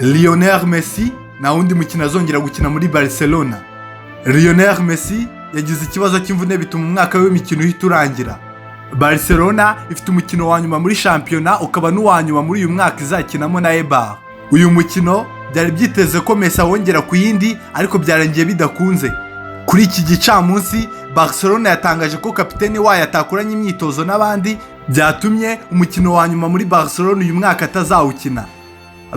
Lionel Messi nta wundi mukino azongera gukina muri Barcelona. Lionel Messi yagize ikibazo cy'imvune, bituma umwaka w'imikino uhita urangira. Barcelona ifite umukino wa nyuma muri shampiyona, ukaba n'uwa nyuma muri uyu mwaka izakinamo na Eibar. Uyu mukino byari byiteze ko Messi awongera ku yindi, ariko byarangiye bidakunze. Kuri iki gicamunsi, Barcelona yatangaje ko kapiteni wayo atakoranye imyitozo n'abandi, byatumye umukino wa nyuma muri Barcelona uyu mwaka atazawukina.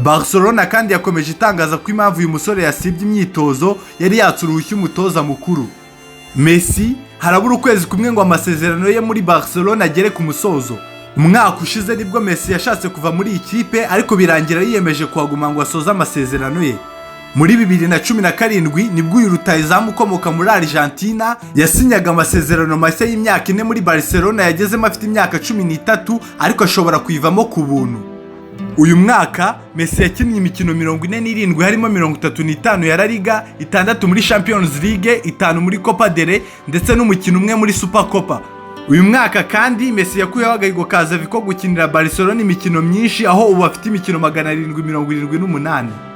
Barcelona kandi yakomeje itangaza ko impamvu uyu musore yasibye imyitozo yari yatse uruhushya umutoza mukuru. Messi harabura ukwezi kumwe ngo amasezerano ye muri Barcelona agere ku musozo. Umwaka ushize nibwo Messi yashatse kuva muri iyi kipe, ariko birangira yiyemeje kuhaguma ngo asoze amasezerano ye. Muri 2017 nibwo uyu rutahizamu ukomoka muri Argentina yasinyaga amasezerano mashya y'imyaka 4 muri Barcelona, yagezemo afite imyaka 13, ariko ashobora kuyivamo ku buntu. Uyu mwaka Messi yakinnye imikino 47, harimo 35 ya La Liga, 6 muri Champions League, 5 muri Copa del Rey ndetse n'umukino umwe muri Super Copa. Uyu mwaka kandi Messi yakuyeho agahigo ka Xavi ko gukinira Barcelona imikino myinshi, aho ubu afite imikino 778.